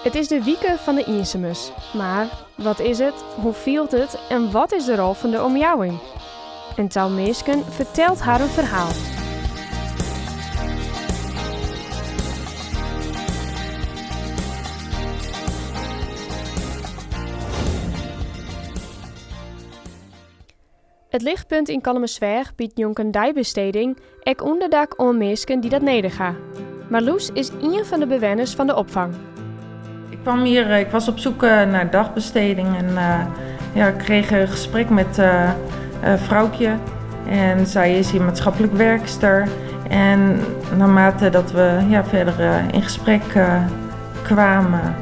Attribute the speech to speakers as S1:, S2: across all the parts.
S1: It is de wike fan de iensumus. Mar wat is it, hoe fielt it en wat is de rol fan de omjouwing? In tal minsken fertelt harren ferhaal. It Lichtpunt yn Kollumersweach biedt njonken deibesteding ek ûnderdak oan minsken dy't dat nedich ha. Marloes is ien fan de bewenners fan de opfang.
S2: Ik kwam hier, ik was op zoek naar dagbesteding en ja, ik kreeg een gesprek met Froukje. En zij is hier maatschappelijk werkster. En naarmate dat we ja, verder in gesprek kwamen,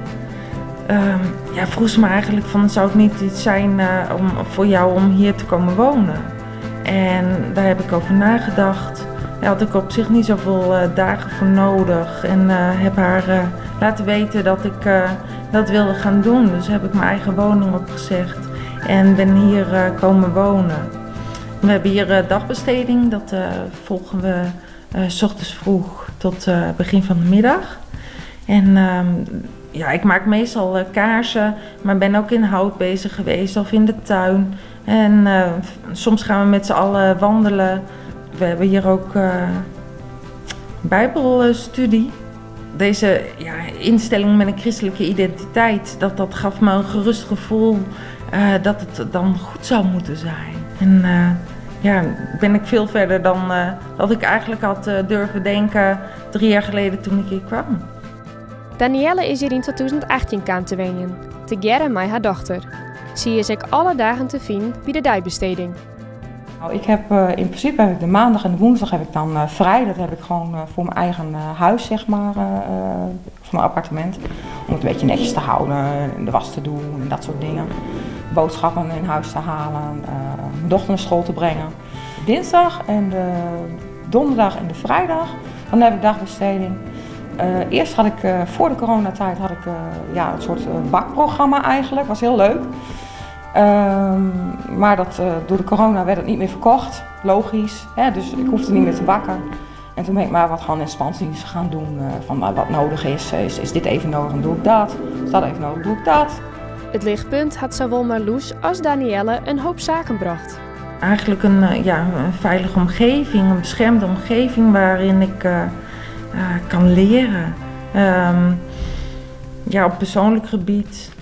S2: ja, vroeg ze me eigenlijk van zou het niet iets zijn om, voor jou om hier te komen wonen? En daar heb ik over nagedacht. Daar had ik op zich niet zoveel dagen voor nodig. En heb haar laten weten dat ik dat wilde gaan doen. Dus heb ik mijn eigen woning opgezegd en ben hier komen wonen. We hebben hier dagbesteding, dat volgen we 's ochtends vroeg tot begin van de middag. En ja, ik maak meestal kaarsen, maar ben ook in hout bezig geweest of in de tuin. En soms gaan we met z'n allen wandelen. We hebben hier ook bijbelstudie. Deze ja, instelling met een christelijke identiteit, dat, dat gaf me een gerust gevoel dat het dan goed zou moeten zijn. En ja, ben ik veel verder dan dat ik eigenlijk had durven denken 3 jaar geleden toen ik hier kwam.
S1: Danielle is hjir yn 2018 kaam te wenjen, tegearre mei har dochter. Sy is ek alle dagen te finen by de deibesteding.
S3: Nou, ik heb in principe heb ik de maandag en de woensdag heb ik dan vrij. Dat heb ik gewoon voor mijn eigen huis, zeg maar, voor mijn appartement. Om het een beetje netjes te houden, de was te doen en dat soort dingen. Boodschappen in huis te halen, mijn dochter naar school te brengen. Dinsdag en de donderdag en de vrijdag, dan heb ik dagbesteding. Eerst had ik, voor de coronatijd, had ik ja, een soort bakprogramma eigenlijk. Was heel leuk. Maar dat, door de corona werd het niet meer verkocht. Logisch. Hè? Dus ik hoefde niet meer te bakken. En toen ben ik maar wat gewoon in gaan doen. Van wat nodig is. Is dit even nodig, dan doe ik dat. Is dat even nodig, doe ik dat.
S1: It Lichtpunt hat sawol Marloes as Danielle in hoop saken brocht.
S2: Eigenlijk een, ja, een veilige omgeving, een beschermde omgeving waarin ik kan leren. Ja, op persoonlijk gebied,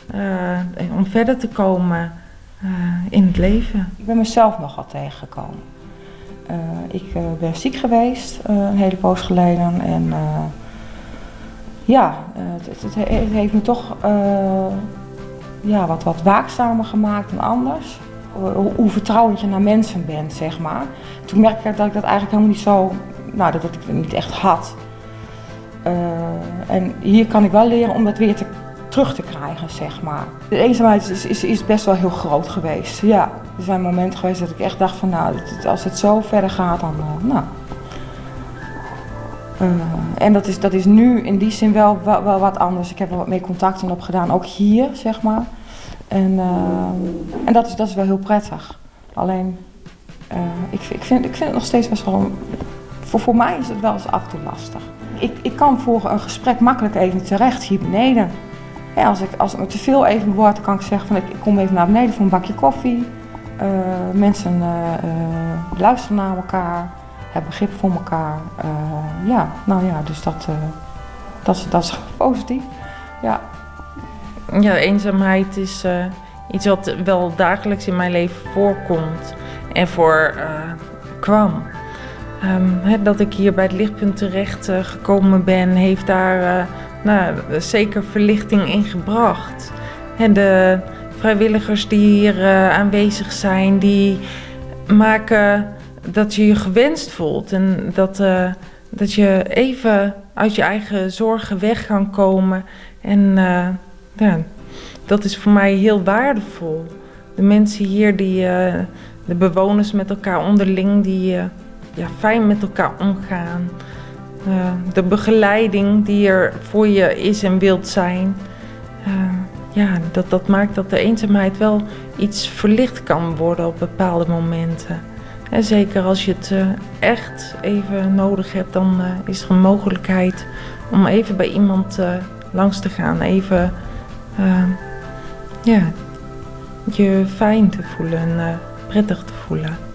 S2: om verder te komen in het leven.
S3: Ik ben mezelf nogal tegengekomen. Ik ben ziek geweest een hele poos geleden. En ja, het heeft me toch ja, wat waakzamer gemaakt dan anders. Hoe vertrouwend je naar mensen bent, zeg maar. Toen merkte ik dat ik dat eigenlijk helemaal niet zo, nou, dat ik het niet echt had. En hier kan ik wel leren om dat weer terug te krijgen, zeg maar. De eenzaamheid is best wel heel groot geweest, ja. Er zijn momenten geweest dat ik echt dacht van, nou, als het zo verder gaat, dan, nou. En dat is nu in die zin wel wat anders. Ik heb wel wat meer contacten opgedaan, ook hier, zeg maar. En dat is wel heel prettig. Alleen, ik vind het nog steeds best wel... Voor mij is het wel eens af en toe lastig. Ik kan voor een gesprek makkelijk even terecht hier beneden. Ja, als het me te veel even wordt, dan kan ik zeggen van ik kom even naar beneden voor een bakje koffie. Mensen luisteren naar elkaar, hebben begrip voor elkaar. Ja, nou ja, dus dat is positief. Ja.
S2: Ja, eenzaamheid is iets wat wel dagelijks in mijn leven voorkomt en voor kwam. Dat ik hier bij het Lichtpunt terecht gekomen ben, heeft daar nou, zeker verlichting in gebracht. En de vrijwilligers die hier aanwezig zijn, die maken dat je je gewenst voelt. En dat je even uit je eigen zorgen weg kan komen. En ja, dat is voor mij heel waardevol. De mensen hier, de bewoners met elkaar onderling, die ja, fijn met elkaar omgaan. De begeleiding die er voor je is en wilt zijn. Ja, dat maakt dat de eenzaamheid wel iets verlicht kan worden op bepaalde momenten. En zeker als je het echt even nodig hebt, dan is er een mogelijkheid om even bij iemand Langs te gaan, even ja, je fijn te voelen en prettig te voelen.